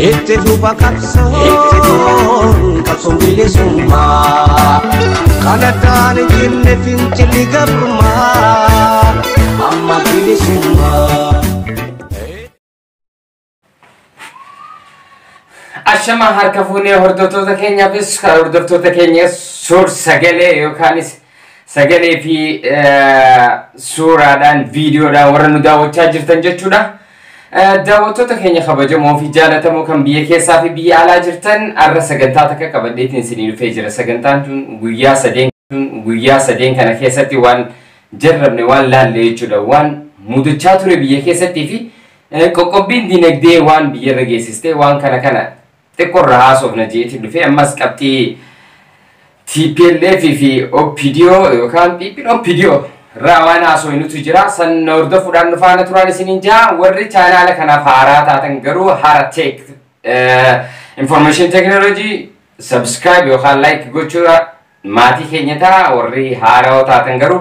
Itti fufa qabsoon, qabsoon bilisummaa. Kan addaan hin cinne fincilli gabrummaa. Amma bilisummaa. Ashama harka fuunee hordoftoota keenyaafis hordoftoota keenya suur sagalee yookaanis sagalee fi suuraadhaan viidiyoodhaan warra nu daawwachaa jirtan jechuudha. Daawwattoota keenya kabajamoo fi jaallatamoo kan biyya keessaa fi biyya alaa jirtan, har'a sagantaa takka qabadheetiin isinii dhufee jira. Sagantaan tun guyyaa sadeen kana keessatti waan jarrabne, waan laalle jechuudha. Waan mudachaa ture biyya keessattii fi qoqqobbiin dinagdee waan biyyarra geessiste, waan kana kana xiqqoorra haasofna jeetiin dhufee. Ammas qabxii TPLF fi OPDO yookaan PP'n OPDO irraa waan haasofnutu jira. San hordofuudhaan nu faana turaan isiniin jaa. Warri chaanaala kanaaf haaraa taatan garuu Hara Tech Information Technology subscribe yookaan like gochuudha maatii keenya ta'a. Warri haaraa taatan garuu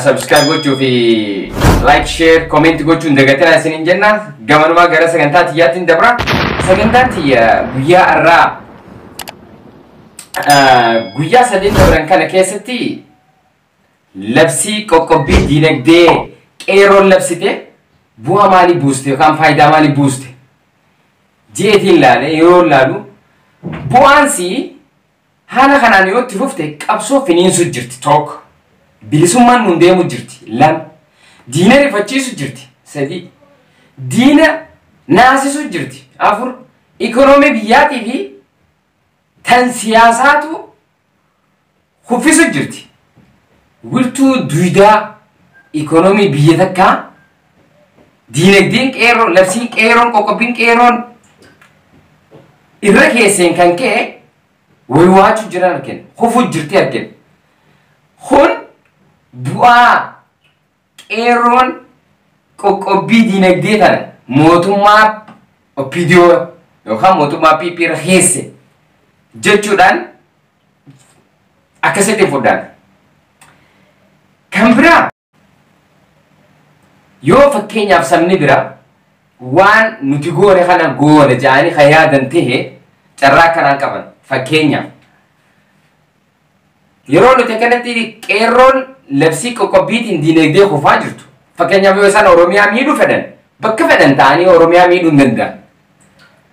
subscribe gochuu fi like, share, comment gochuun dagatinaa isiniin jenna. Gamanumaa gara sagantaa xiyyaattiin dabra. Sagantaan xiyya guyyaa har'aa, guyyaa sadeen dabran kana keessatti labsii qoqqobbii diinagdee qeerroon labsite bu'aa maalii buuste yookaan faayidaa maalii buuste jeetiin laale. Yeroo laalu bu'aansi haala kanaan yoo itti fufte qabsoo finiinsu jirti, tokko bilisummaan nun deemu jirti, lama diina rifachiisu jirti, sadi diina naasisu jirti, afur ikonoomii biyyaatii fi tan siyaasaatu kuffisu jirti. Wirtuu duudaa ikonoomii biyya takkaa diinagdeen qeerroon labsiin qeerroon qoqqobbiin qeerroon irra keesseen kan ka'e waywaachuu jiran argina. Kufuu jirti argina. Kun bu'aa qeerroon qoqqobbii diinagdee tana mootummaa OPDO yookaan mootummaa PP irra keesse jechuudhaan akkasitti fudhan. Kan biraa, yoo fakkeenyaaf sabni bira waan nuti goone kana goone jedhanii kan yaadan tahe carraa akkanaan qaban. Fakkeenyaaf, yeroo nuti akkanatti qeerroon labsii qoqqobbiitiin diinagdee kufaa jirtu, fakkeenyaaf yoo isaan Oromiyaa miidhuu fedhan, bakka fedhan ta'anii Oromiyaa miidhuu hin danda'an.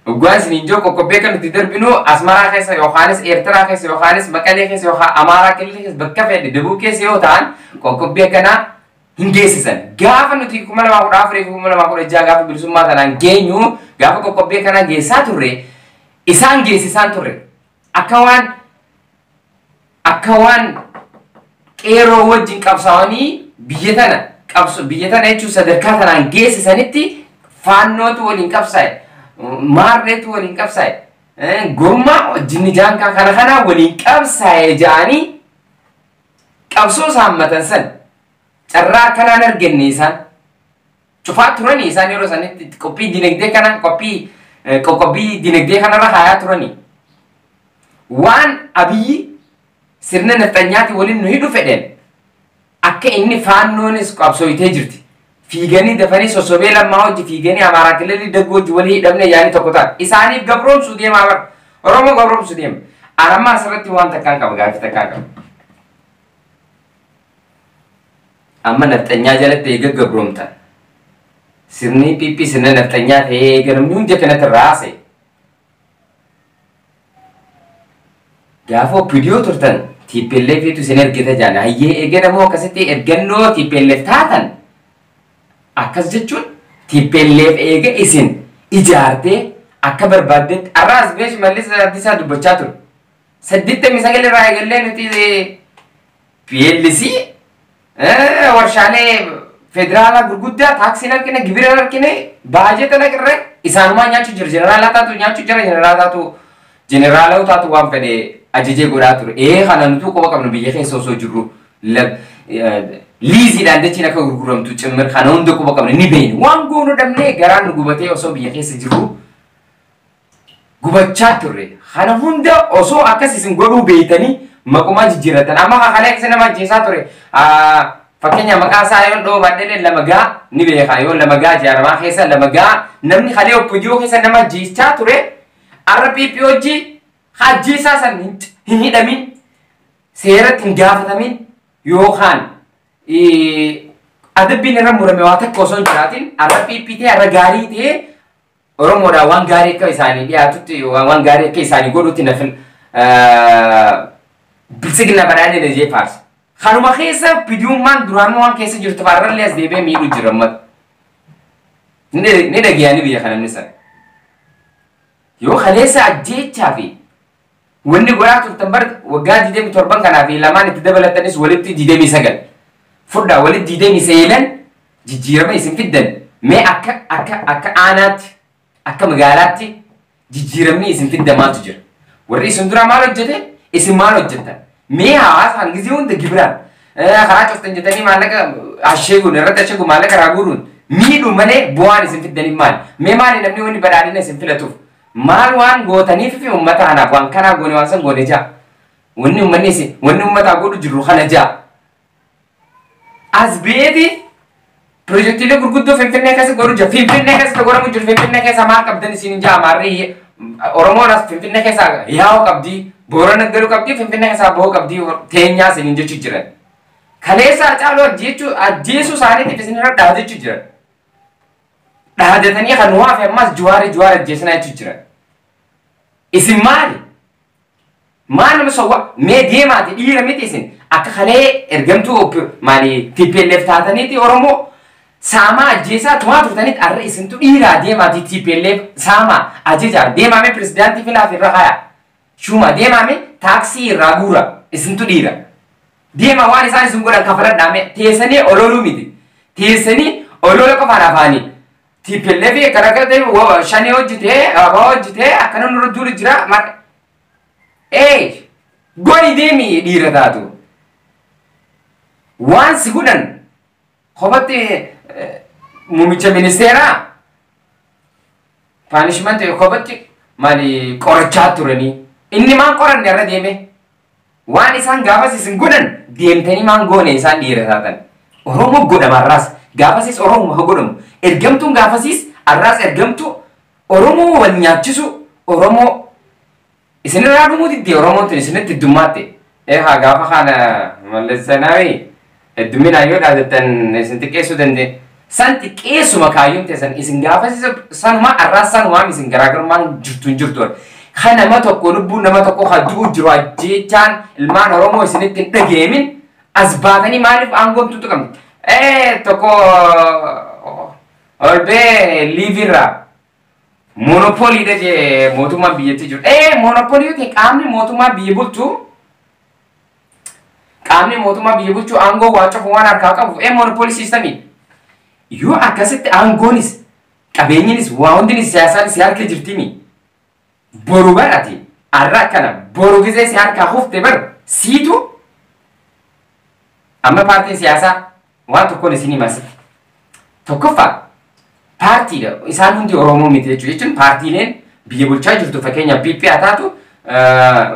Dhugaan isiniin jiru, qoqqobbee kan nuti darbinu Asmaraa keessa yookaanis Eertiraa keessa yookaanis Maqalee keessa yookaan Amaaraa kililii keessa, bakka fedhe Dabuu keessa yoo ta'an qoqqobbii akkanaa hin geessisan. Gaafa nuti 2014 fi 2016 gaafa bilisummaa tanaan geenyu, gaafa qoqqobbii akkanaa geessaa turre, isaan geessisaan turre akka waan qeerroo wajjin qabsaa'anii biyya tana qabso, biyya tana jechuun sadarkaa tanaan geessisanitti faannootu waliin qabsaa'e, maarreetu waliin qabsaa'e, gurmaa jinni jaankaa kana kanaa waliin qabsaa'e ja'anii qabsoo saammatan san carraa akkanaan arganne. Isaan cufaa turanii, isaan yeroo sanitti qophii dinagdee kana, qophii qoqqobbii dinagdee kanarra haayaa turanii. Waan Abiyyi sirna nafxanyaati waliin nu hidhu fedhen akka inni faannoonis qabsooyitee jirti. Fiiganii dafanii sossobee Lammaa hojii fiiganii Amaaraa kililii daggoo hojii walii hidhamne yaanii tokko ta'an. Isaaniif gabroomsuu deemaa bara. Oromoo gabroomsuu deema. Anammaa asirratti waan takkaan qaba, gaaffii takkaan qaba. Amma nafxanyaa jalatti eega gabroomtan. Sirni PP sirna nafxanyaa ta'ee eega namni hundi akkanatti raase. Gaafa OPDO turtan TPLF tu isin ergita jaan. Hayyee, eega namoo akkasitti ergannoo TPLF taatan, akkas jechuun TPLF eega isin ijaartee akka barbaaddetti har'aas bee Shimallis Abdiisaa dubbachaa ture. 89 irraa eegallee nuti PLC, warshaalee federaalaa gurguddaa, taaksii argine, gibira argine, baajeta naqirre isaanumaa nyaachuu jira. Jeneraalaa taatu nyaachuu jira, jeneraalaa taatu, jeneraalaa taatu waan fedhe ajajee godhaa ture. Ee, kana nutu quba qabnu biyya keessa osoo jirru liiziidhaan dachiin akka gurguramtu cimmir, kana hunda quba qabnu ni beekne. Waan goonu dhabnee garaan nu gubatee osoo biyya keessa jirru gubachaa turre. Kana hunda osoo akkas isin godhuu beeytanii maqumaa jijjiirratan. Amma kakalee keessa nama ajjeesaa ture. Fakkeenya maqaa isaa yoon dhoobadhe lama gaa ni beeka yoo lama gaa jaaramaa keessa lama gaa namni kalee OPDO keessa nama ajjeechaa ture arra PP hojii ajjeesaa san hin hidhamin seeratti hin gaafatamin yookaan adabbiin irra murame waa takka osoo hin jiraatin arra PP ta'e arra gaarii ta'e Oromoodhaan waan gaarii akka isaanii dhiyaatutti waan gaarii akka isaanii godhutti nafin bilsigna badhaadhina jee faarsa. Kanuma keessa bidiyummaan duraanuu waan keessa jirtu faarrallee as deebi'ee miidhuu jira ummata. Ni dhagayanii biyya kana namni sana. Yoo kaleessa ajjeechaa fi wanni godhaa turtan bar waggaa 27 kanaa fi lamaan itti dabalatanis walitti 29. Fudhaa walitti 29 jijjiirama isin fiddan mee akka akka akka aanaatti akka magaalaatti jijjiiramni isin fiddan maaltu jira? Warri isin dura maal hojjete? Isin maal hojjettan? Mee hawaasaan gisee hunda gibiraan karaa cuftan jettanii maallaqa asheeguun irratti asheeguun maallaqa raaguuruun miidhu malee bu'aan isin fiddaniif maali? Mee maali namni wanni badhaadhina isin filatuuf? Maal waan gootaniif fi uummata kanaaf waan kanaa goone waan san goone jaa? Wanni uummanni isin wanni uummataa godhu jiru kana jaa? As beeti pirojektiilee gurguddoo Finfinnee keessa godhu jira. Finfinnee keessa godhamu jiru Finfinnee keessa maal qabdan isin jaa amaarri Oromoon as Finfinnee keessa yaa'u qabdi, Boorana galuu qabdi, Finfinnee keessaa bahuu qabdi, teenyaa isiniin jechuu jiran. Kaleessa Hacaaluu ajjeesuu isaaniitiif isin irra dhaadachuu jiran. Dhaadatanii kan waa fi ammas Jawaari Jawaar ajjeesinaa jechuu jiran. Isin maali? Maal nama sowwa mee deemaati dhiira miti isin akka kalee ergamtuu maali TPLF taataniiti Oromoo saamaa ajjeesaa tumaa turtanitti arra isintu dhiiraa deemaati TPLF saamaa ajajaa deemaame pirezidaantii filaaf irra kaayaa. Shuma deemaame taaksii irraa guura isintu dhiira. Deema waan isaan isin godhan kafaladhaame teessanii ololuu miti. Teessanii olola qofaan afaanii. TPLF karaa gara shanii hojjetee abaa hojjetee akkana nurra duulu jira. Ee goli deemi dhiira taatu. Waan si godhan kophatti muummicha ministeeraa paanishment kophatti maali qorachaa turanii. Inni maan qoranne irra deeme waan isaan gaafas isin godhan deemtanii maan goone isaan dhiira taatan. Oromoo godhama arraas gaafasis Oromoo haa godhamu. Ergamtuun gaafasis arraas ergamtuu Oromoo wal nyaachisu Oromoo isinirraa dhumuu didde Oromoon tun isinitti heddummaatti. Haa gaafa kana Mallas Zeenaawii heddumminaan yoo dhaadattan isin xiqqeessuu dandeenye. San xiqqeessuma kaayyoon teessan isin gaafasis sanuma arraas sanumaan isin garaagarummaan jirtu hin jirtu. Kan nama tokko lubbuun nama tokko hadduu jiru ajjeechaan ilmaan Oromoo isinitti hin dhageemin as baatanii maaliif aangoon tuttuqamte? Tokko ol bee liivirraa moonopooliidha jee mootummaan biyyattii jiru. Moonopoolii yoo ta'e qaamni mootummaa biyya bulchu qaamni mootummaa biyya bulchu aangoo waa cufu waan harkaa qabuuf moonopoolii siistamii. Yoo akkasitti aangoonis qabeenyinis waa hundinis siyaasaanis si harka jirtimi. Boru barati arra akkana boru gisee si harkaa hufte bar siitu amma paartiin siyaasaa waan tokkoon isin hima asitti. Tokkoffaa paartiidha isaan hundi Oromoo miti jechuudha jechuun paartiileen biyya bulchaa jirtu fakkeenyaaf PP haa taatu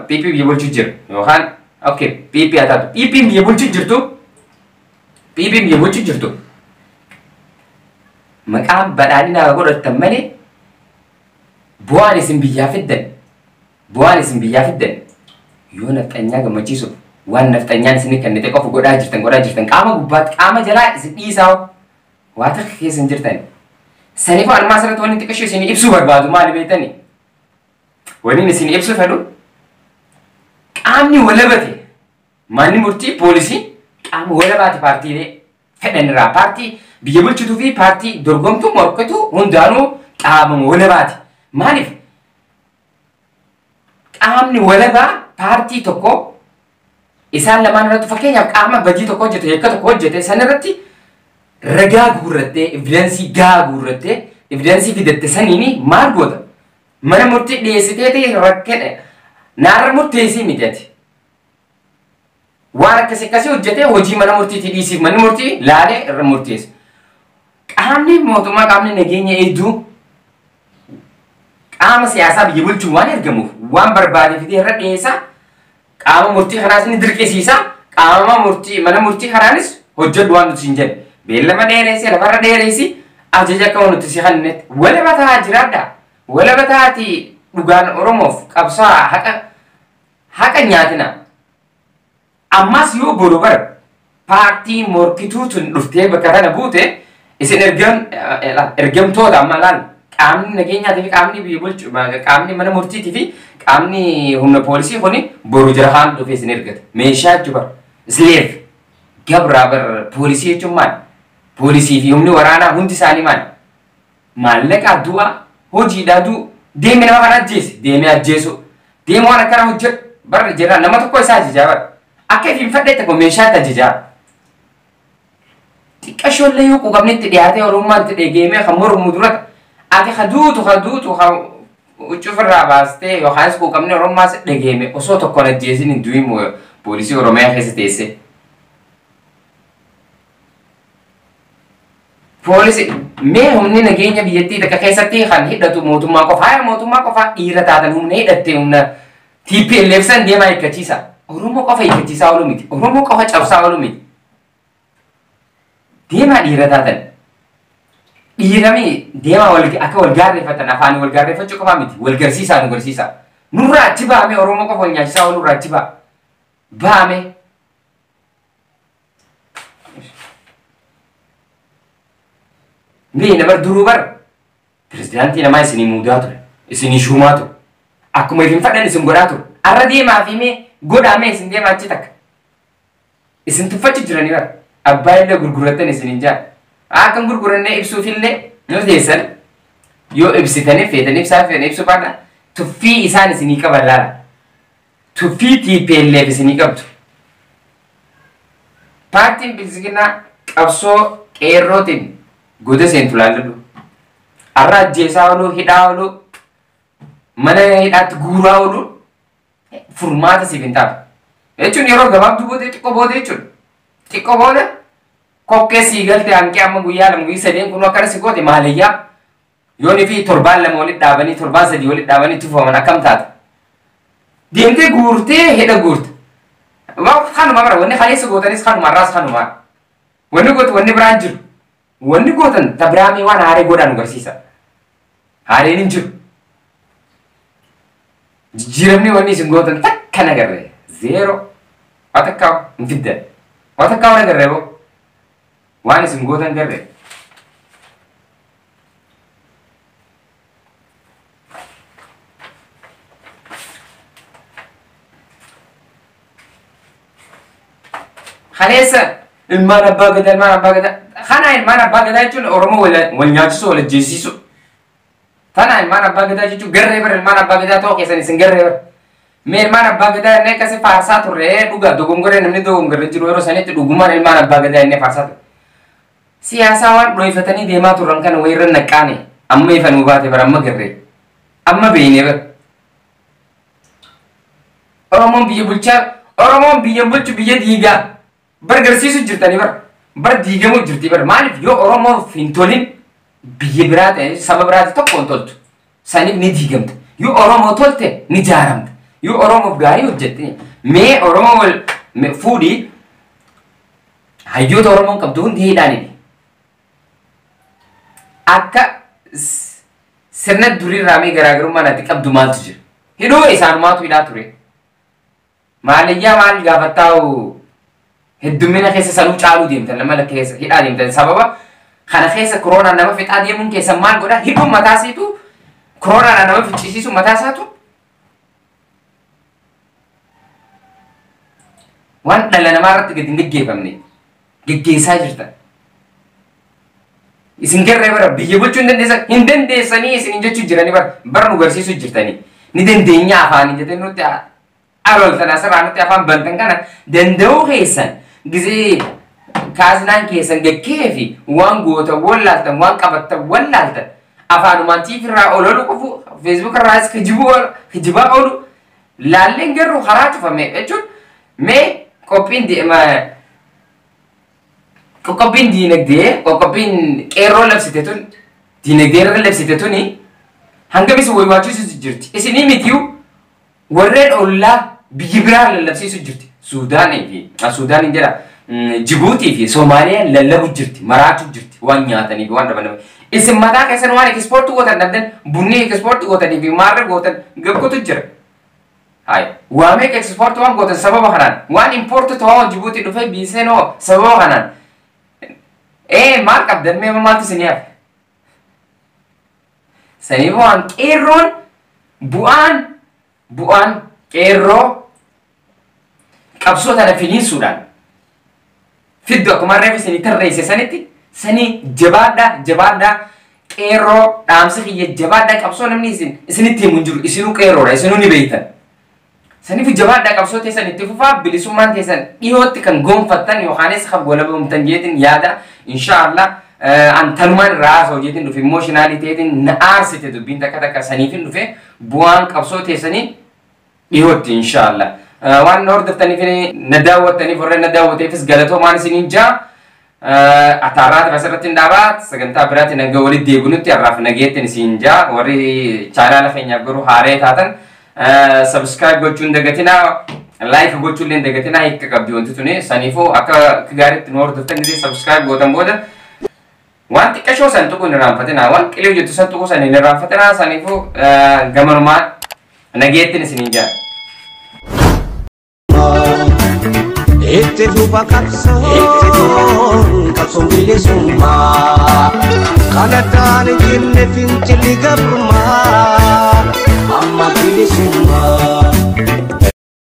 PP biyya bulchuu jira yookaan okay PP haa taatu PP biyya bulchuu jirtu PP biyya bulchuu jirtu maqaan badhaadhinaa godhattan malee bu'aan isin biyyaa fiddan bu'aan isin biyyaa fiddan yoo nafxanyaa gammachiisuuf waan nafxanyaan isin kennite qofa godhaa jirtan qaama gubbaatti qaama jalaa isin dhiisaa waa takka keessa hin jirtan. Saniifuu anumaa asirratti wanni xiqqishuu isin ibsuu barbaadu maali beektanii? Wanni isin ibsuu fedhu qaamni walabate manni murtii poolisii qaama walabaate paartiilee fedhan irraa paartii biyya bulchituu fi paartii dorgomtuu morkituu hundaanuu qaama walabaate. Maaliif? Qaamni walabaa paartii tokko isaan lamaan irratti fakkeenyaaf qaama badii tokko hojjete yakka tokko hojjete san irratti ragaa guurrattee evidensii gahaa guurrattee evidensii fidatte saniini maal goota? Mana murtii dhiyeessitee ta'e rakkina naarra murteessii miti ati. Waan akkasii akkasii hojjetee hojii mana murtiitii dhiisiif manni murtii laalee irra murteessa. Qaamni mootummaa qaamni nageenya eegduu qaama siyaasaa biyya bulchuun waan ergamuuf waan barbaade fidee irra dhiyeessa qaama murtii kanaas ni dirqisiisa qaama murtii mana murtii kanaanis Hojjedhu waan nuti siin jenne. Beellama dheeressi lafarra dheeressi ajaja akka nuti si kennetti. Walaba ta'aa jiraadha. Walaba ta'aati dhugaan Oromoof qabsaa haqa nyaatina. Ammas yoo boru bara paartii morkituu tun dhuftee bakka kana buute isin ergamtoota amma laal qaamni nageenyaatii fi qaamni biyya bulchu qaamni mana murtiitii fi qaamni humna poolisii kuni boru jara haan dhufee isin ergata. Meeshaa jechuun bara slave gabraa bara poolisii jechuun maali? Poolisii fi humni waraanaa hundi isaanii maali? Maallaqaa du'a hojiidhaa du'u deemee nama kana ajjeese deemee ajjeesu deemee waan akkana hojjedhu bara jira nama tokko isaa ajajaa bara. Akka ifiin fadhee tokko meeshaatti ajajaa. Xiqqashoollee yoo quuqamni itti dhiyaatee Oromummaan itti dheegeemee kan mormu durata ati ka duutu ka huccuu baastee yookaanis quuqamni Oromummaas dheegeeme osoo tokkoon ajjeesin hin du'in poolisii Oromiyaa keessa teesse. Poolisii mee humni nageenya biyyattii takka keessatti kan hidhatu mootummaa qofa haa mootummaa qofa dhiira taatan humna hidhatte humna TPLF san deemaa hiikkachiisa. Oromoo qofa hiikkachiisaa oolu miti. Oromoo qofa cabsaa oolu miti. Deemaa dhiira taatan. Dhiirami deemaa akka wal gaarreeffatan afaanii wal gaarreeffachuu qofaa miti. Wal garsiisaa nu garsiisaa. Nurraa achi baame Oromoo qofa wal nyaachisaa oolu irraa achi ba'a. Baame. Mee nama duruu bara pirezidaantii namaa isinii muudaa ture. Isinii shuumaa ture. Akkuma isin fadhan isin godhaa ture. Arra deemaa fi mee godhaamee isin deemaa achi takka. Isin tuffachi jiranii bara. Abbaa illee gurgurattan isin hin jaan. Akka gurgurannee ibsuufillee yoo teessan yoo ibsitanii feetanii ibsaa feetanii ibsuu baadha tuffii isaan isinii qaban laala. Tuffii TPLF isinii qabdu. Paartiin Bilisiginaa qabsoo qeerrootiin goda seentu laalladhu. Arra ajjeesaa ooluu, hidhaa ooluu, mana hidhaatti guuraa ooluu furmaata siif hin taatu. Jechuun yeroo gabaabduu booda xiqqoo booda jechuudha. Xiqqoo booda kokkee sii galte hanqee amma guyyaa lama guyyaa sadeen kun akkana si goote maaliyyaa yoonii fi torbaan lama walitti dhaabanii torbaan sadii walitti dhaabanii tufaman akkam taata. Deemtee guurtee hidha guurte. Kanuma bara wanni kaleessa gootanis kanuma har'aas kanuma. Wanni gootu wanni biraan jiru. Wanni gootan ta biraamee waan haaree godhaan agarsiisa. Haareen hin jiru. Jijjiiramni wanni isin gootan takka nagarree zeero waa takka hin fiddan. Waa takka waan agarree boo waan isin gootan garree. Kaleessa ilmaan abbaa gadaa ilmaan abbaa gadaa kana ilmaan abbaa gadaa jechuun Oromoo wal nyaachisu wal ajjeesisu. Tana ilmaan abbaa gadaa jechuun garree bara ilmaan abbaa gadaa ta'uu keessan isin garree bara. Mee ilmaan abbaa gadaa inni akkasi faarsaa turre dhugaa dogongoree namni dogongoree jiru yeroo sanitti dhugumaan ilmaan abbaa gadaa inni faarsaa turre. Siyaasaa waan dho'ifatanii deemaa turan kana wayirra naqqaane amma ifa nuu baate bara amma garree amma beeknee bara. Oromoon biyya bulchaa Oromoon biyya bulchu biyya diigaa bargarsiisu jirtanii bara bara diigamuu jirti bara maaliif yoo Oromoof hin tolin biyya biraa ta'e saba biraati tokko hin toltu saniif ni diigamta yoo Oromoo tolte ni jaaramta yoo Oromoof gaarii hojjette mee Oromoo wal fuudhii hayyoota Oromoon qabdu hundi hidhaanidha. Akka sirna duriirraa mee garaagarummaa natti qabdu maaltu jira? Hidhuu isaanumaatu hidhaa ture. Maaliyyaa maal gaafattaa'u heddumina keessa sanuu caaluu deemtan nama keessa hidhaa deemtan sababa kana keessa koronaan nama fixaa deemuun keessa maal godha hidhuun mataa isiitu koronaan nama ficcisiisu mataa isaatu waan dhala namaa irratti gadi hin geggeeffamne geggeessaa jirtan. Isin garree bara biyya bulchuu hin dandeessan hin dandeessanii isin jechuu jiranii bara bara nu garsiisuu jirtanii ni dandeenya afaanii jettanii nutti aloltan asirraa nutti afaan bantan kana danda'uu keessan gisee kaasinaan keessan gakkee fi waan gootan wallaaltan waan qabattan wallaaltan afaanumaan tiifirraa ololu qofu feesbuuk irraas kijibaa oolu laalleen garuu karaa cufame jechuun mee qophiin qoqqobbiin diinagdee qoqqobbiin qeerroo labsite tun diinagdee irra labsite tuni hangam isin waywaachisuutu jirti. Isinii mitiyu warreen ollaa biyya biraa lallabsiisu jirti. Suudaanii fi Suudaaniin jedha Jibuutii fi Soomaaliyaan lallabu jirti, maraatu jirti waan nyaataniif waan dhabaniif. Isin mataa keessan waan ekspoortii gootan dhabdan, bunni ekspoortii gootanii fi maarra gootan gabkutu jira. Hai, waa meeqa ekspoortii waan gootan sababa kanaan, waan impoortii ta'aa Jibuutii dhufee biiseen hoo sababa kanaan. Ee, maal qabdan mee, maaltu isin hafe? Saniif waan qeerroon bu'aan qeerroo qabsoo tana finiinsuudhaan fiddu akkuma reefu isinii tarreesse sanitti sanii jabaadhaa, jabaadhaa qeerroo, dhaamsa kiyya jabaadhaa. Qabsoo namni isinitti himu hin jiru, isinuu qeerroodha, isinuu ni beektan. Saniif jabaadhaa, qabsoo teessan itti fufaa, bilisummaan teessan dhiyootti kan gonfattan yookaanis kan golabamtan jeetin yaada, inshaallah. An tanumaan irraa haasa'u jeetin dhufe, emotional ta'eetiin na aarsite dubbiin takka takka, saniifin dhufe. Bu'aan qabsoo teessanii dhiyootti, inshaallah. Waan na hordoftaniif, na daawwattaniif, warra na daawwateefis galatoomaan isiniin jaa. Ataarraatiif asirratti hin dhaabaa, sagantaa biraatiin hanga walitti deebinutti har'aaf nageettiin isin jaa. Warri chaanaala keenyaaf garuu haaree taatan subscribe gochuun dagatinaa, like gochuun illee dagatinaa. Hiikka qabdi wanti tuni, saniifuu akka gaariitti nu hordoftan gisee subscribe gootan booda waan xiqqashoo san tuquu hin irraanfatinaa, waan qilee hojjetu san tuquu san hin irraanfatinaa. Saniifuu gamanumaan nageettiin isiniin jaa. Itti fufa qabsoon, qabsoon bilisummaa. Kana taane jenne fincilli gabrummaa amma bilisummaa.